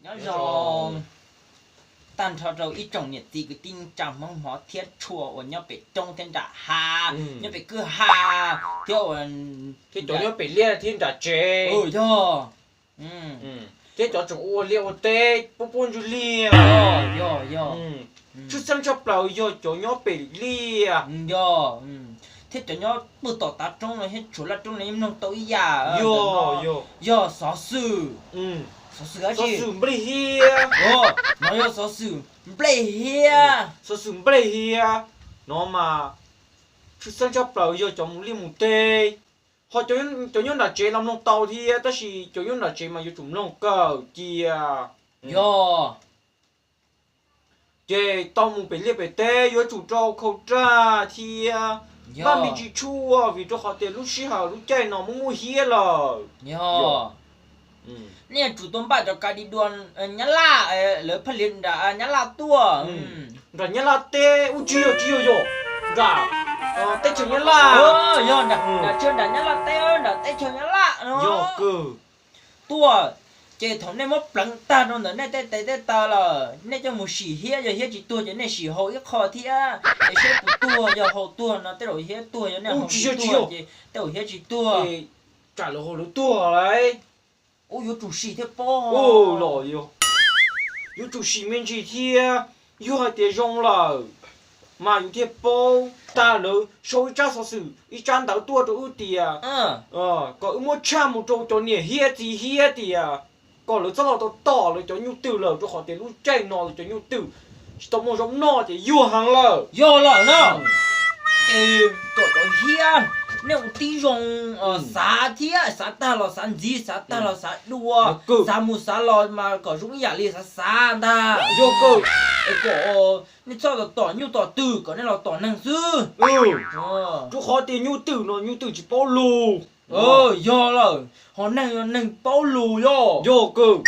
Nyob zoo tag nrho rau ib tsoom niam txiv kwv tij neej tsa Hmoob hmov thiab tshua uas nyob pem roob thiab nram hav, nyob pem kwj ha thiab uas cov nyob pem liaj thiab nram tsev, yog thiab cov tseem ua liaj ua teb pub pub ntsuj liaj. Yog, yog, tshwj xeeb tshaj plaws yog cov nyob pem liaj, yog thiab cov nyob puag tom tav roob no thiab tshuav laj roob no yeej mloog tau ib yam. Yog, yog xov xwm, xov xwm dab tsi? Xov xwm nplej hiab. No yog xov xwm nplej hiab. Xov xwm nplej hiab no mas tshwj xeeb tshaj plaws yog cov mus liaj mus teb. Ho cov nyob nram tsev los mloog tau thiab, tab sis cov nyob nram tsev mas yuav tsum mloog kawm cia. Yog ces tau mus pem liaj pem teb yuav tsum rau khau raj thiab npaj me ntsis tshuaj, vim rau qhov tias lub sij hawm lub caij no muaj muaj hiab lawm. Yog nej yuav tsum tau npaj cov kav li dua Nyab Laj, lawv phaj li nram Nyab Laj tuaj. Nram Nyab Laj teb ub, tsis yog, tsis yog, yog nram teb chaws Nyab Laj. Yog nram, tsis yog nram Nyab Laj teb, nram teb chaws Nyab Laj no. Yog kawg. Tuaj, ces thaum nej muab pleev tag rau ntawm nej tej tes tej taw lawm, nej coj mus sim hiab, yog hiab tsis tuag ces nej sim haus ib qho thiab, es saib puas tuag, yog haus tuag no tej zaum hiab tuag, yog nej haus tsis tuag ces tej zaum hiab tsis tuag. Tsam lawv haus lawv tuag lauj. Ub, yuav tsum sim thiaj paub los yog, yuav tsum sim me ntsis thiab. Yog hais tias zoo lawm mas yus thiaj paub. Tag lawv sau ib tsab xov xwm ib tsab ntawv tuaj rau wb tias kom wb muab tshaj mus rau cov niam hiab txiv hiab tias kom lawv txhob los tom tom lawv cov nyuj twm lawm, rau qhov tias lub caij no lawv cov nyuj twm tsis tau muaj zaub noj ces yuag heev lawm. Yog lawm na. Es kom cov hiab, nej ua tib zoo xav thiab, xav tag los xav ntxiv, xav tag los xav dua, xav mus xav los mas kom zoo ib yam li xav xav ntag. Yog kawg. Es kom nej txhob los tom nyuj tom twm, kom nej los tom neeg xwb. Rau qhov tias nyuj twm no nyuj twm tsis paub lus. Yog lawm, ho neeg yog neeg paub lus yog. Yog kawg.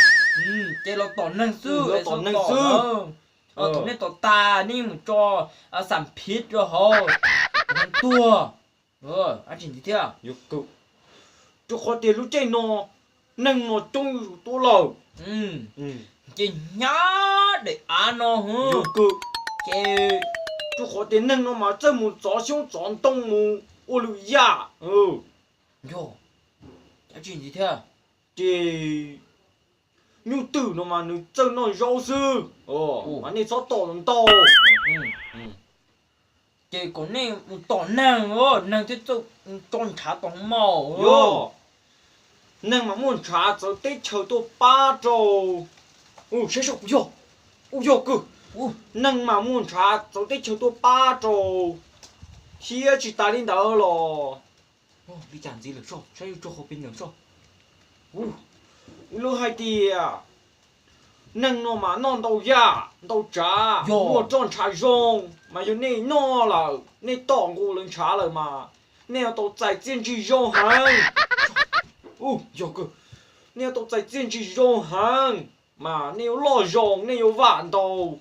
Ces los tom neeg xwb, tom neeg xwb. Thaum nej tom tas nej yeej mus tso xam phiv rau hauv, tuag. Dab tsi ntxiv thiab? Rau qhov tias lub caij no neeg no coob yuav tsum tuaj lawm. Ces hnyav daim av no, ces rau qhov tias neeg no mas txawj mus txov xyoob txov ntoo mus ua lwm yam. Yog, dab tsi ntxiv thiab? Ces nyuj twm no mas nws txawj noj zaub xwb, mas nej txhob tom ntau. Ces kom nej mus tom neeg, neeg thiaj txawj tso ntshav tom hauv mos. Yog, neeg mas muaj ntshav txawv teb chaws tuaj pab rau. Saib seb kuv yog, kuv yog kawg. Neeg mas muaj ntshav txawv teb chaws tuaj pab rau, thiab tsis tas li ntawd los li cas ntxiv lawm soj, saib yuav tso qhov pem ntawm soj. Lawv hais tias neeg no mas noj ntau yam ntau tsav, muaj roj ntshav zoo, mas yog nej noj lawm, nej tom nkaus lawv ntshav lawm mas nej yuav tau txais txiaj ntsig zoo heev. Yog kawg, nej yuav tau txais txiaj ntsig zoo heev, mas nej yuav loj zoo, nej yuav vam ntau.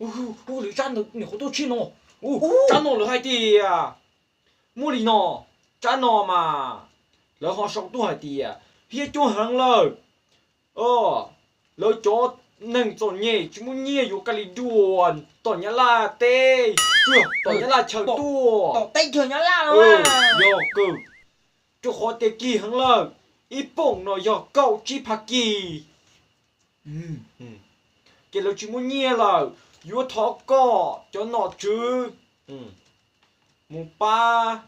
Ub, lwm tsab ntawd niam qhuav tuaj tsheb no. Ub, tsab no lawv hais tias, muaj li no, tsab no mas lawv ho sau tuaj hais tias hiab coob heev lawm. Lawv cov neeg txom nyem tsis muaj nyiaj yuav kav li dua, tom Nyab Laj teb, tom Nyab Laj chaw tuaj. Yog kawg, rau qhov tias kim heev lawm, ib poom no yog kaum tsib phav kis. Ces lawv tsis muaj nyiaj lawm, yuav thov koj cov nom tswv mus pab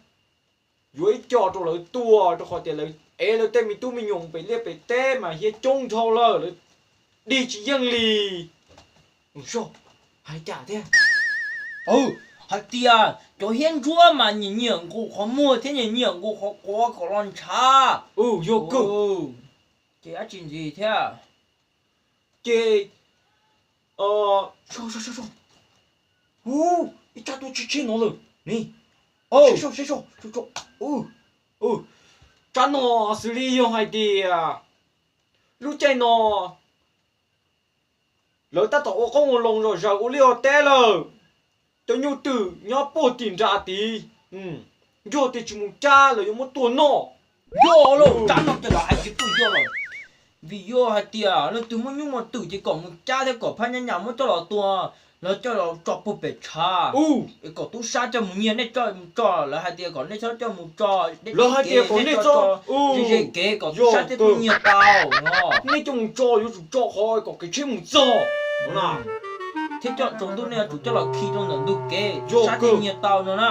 yuav ib co rau lawv tuaj, rau qhov tias lawv ev lawv tej me tub me nyuam pem liaj pem teb mas hiab coob dhau lawm, lawv dig tsis yeej li. Hais cas thiab? Hais tias cov hiab ntsuab mas nyiam nyiam nqus qhov muag thiab nyiam nyiam nqus qhov quav kom los ntshav. Yog kawg. Ces dab tsi ntxiv thiab? Ces, ub, ib tsab tuaj tsheb tsheb no lawm ne. Tsab no xws li yog hais tias lub caij no lawv tab tom ua qoob ua loo zom zaws ua liaj ua teb lawm. Cov nyuj twm nyob puag tim nrad tid, yog tias tsis mus cab lawv yuav muab tua noj. Yog lawm, tsab no ces lawv hais tias tuaj yog lawm. Vim yog hais tias leej twg muaj nyuj muaj twm ces kom mus cab thiab kom phab nyab nyas muab coj los tua, los coj los tso puag pem tshav, es kom tub sab coj mus nyiag, nej coj mus tso, lawv hais tias kom nej txhob coj mus tso deb, lawv hais tias kom nej txhob ze kev kom tub sab thiab tub nyiag tau no. Nej coj mus tso yuav tsum tso qhov kom kev tsheb mus txog na, thiab coj tsaus ntuj nej yuav tsum coj los khi rau ntawm ntug kev, tub sab thiaj nyiag tau no na.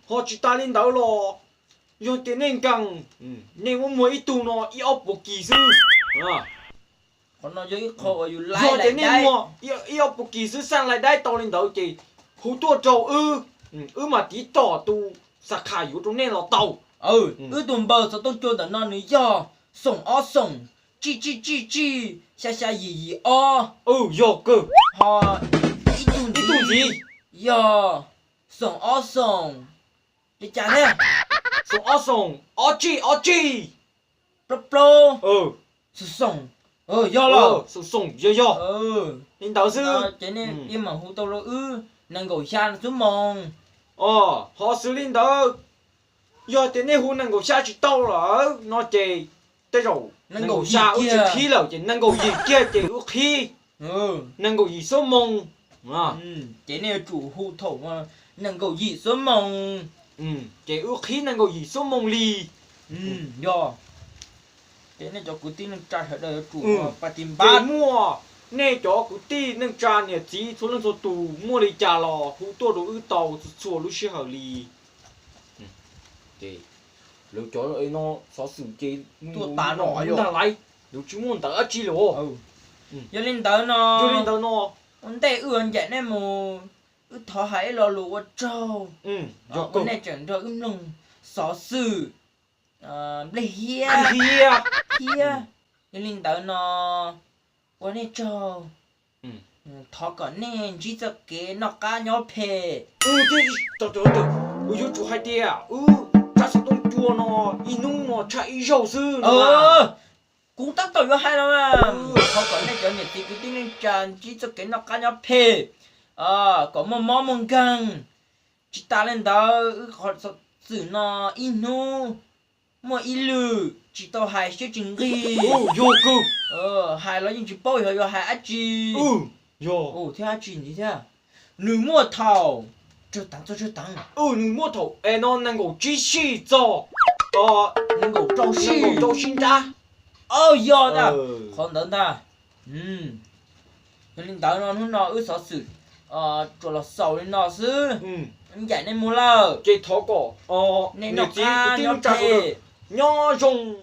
Ho tsis tas li ntawd los yog tias nej nkees, nej muab muag ib tug no ib ob puas kis xwb. Qhov no yog ib qho uas yus laib, yog tias nej muag ib ob puas kis xwb xaj laib daib tau li ntawd ces hu tuaj rau wb, wb mam tiv tom tus xa kham yuav rau nej los tau. Wb tus npawb xov tooj cua ntawm no nws yog xoom ob xoom tsij tsij tsij tsij xya xya yim yim ob. Yog kawg. Ho ib tug ntxiv yog xoom ob xoom, li cas thiab? Xoom ob xoom ob tsij ob tsij plaub plaub xoom xoom. Yog los? Xoom xoom yog yog li ntawd xwb. Ces nej mam hu tau rau wb nees nkaum xya xuab moos. Ho xws li ntawd, yog tias nej hu nees nkaum xya tsis tau lawm no ces tej zaum nees nkaum xya wb tsis qhib lawm ces nees nkaum yim kiag ces wb qhib nees nkaum yim xuab moos. Ces nej yuav tsum hu thaum nees nkaum yim xuab moos, ces wb qhib nees nkaum yim xuab moos li. Yog, ces nej cov kwv tij neej tsa sawv daws yuav tsum pa ti npab. Muaj nej cov kwv tij neej tsa niam txiv txhua leej txhua tus muaj li cas los hu tuaj rau wb tau txhua txhua lub sij hawm li. Lawv cov no xov xwm ces tuaj tas no ntag lauj, lawv tsis muaj ntawv dab tsi li. Yog li ntawd no, yog li ntawd no, ua ntej wb yuav ncaim nej mus, wb thov hais ib lo lus ua tsaug, ua nej tseem nrog wb mloog xov xwm nplej hiab thiab. Yog li ntawd no, ua nej tsaug, thov kom nej ntsib txoj kev noj qab nyob phem. Kuv yuav tsum hais tias wb tsab xov tooj cua no ib hnub no tshaj ib zaug xwb. Kuv tab tom yuav hais los, thov kom nej cov niam txiv kwv tij neej tsa ntsib txoj kev noj qab nyob phem, kom muaj mob muaj nkeeg. Tsis tas li ntawd, wb qhov xov xwm no ib hnub muaj ib lwm, tsis tau hais siab tsis nqig. Hais los yeej tsis paub xyov yuav hais dab tsi thiab dab tsi ntxiv thiab. Nws muaj thaum, tsawg teev txog tsawg teev? Nws muaj thaum es no nees nkaum tsib sij txog nees nkaum rau sij nrab. Yog ntag, qhov ntawd ntag. Yog li ntawd no hnub no wb xov xwm tsuas los xaus li no xwb. Ncaim nej mus lawm, ces thov kom nej noj qab nyob zoo.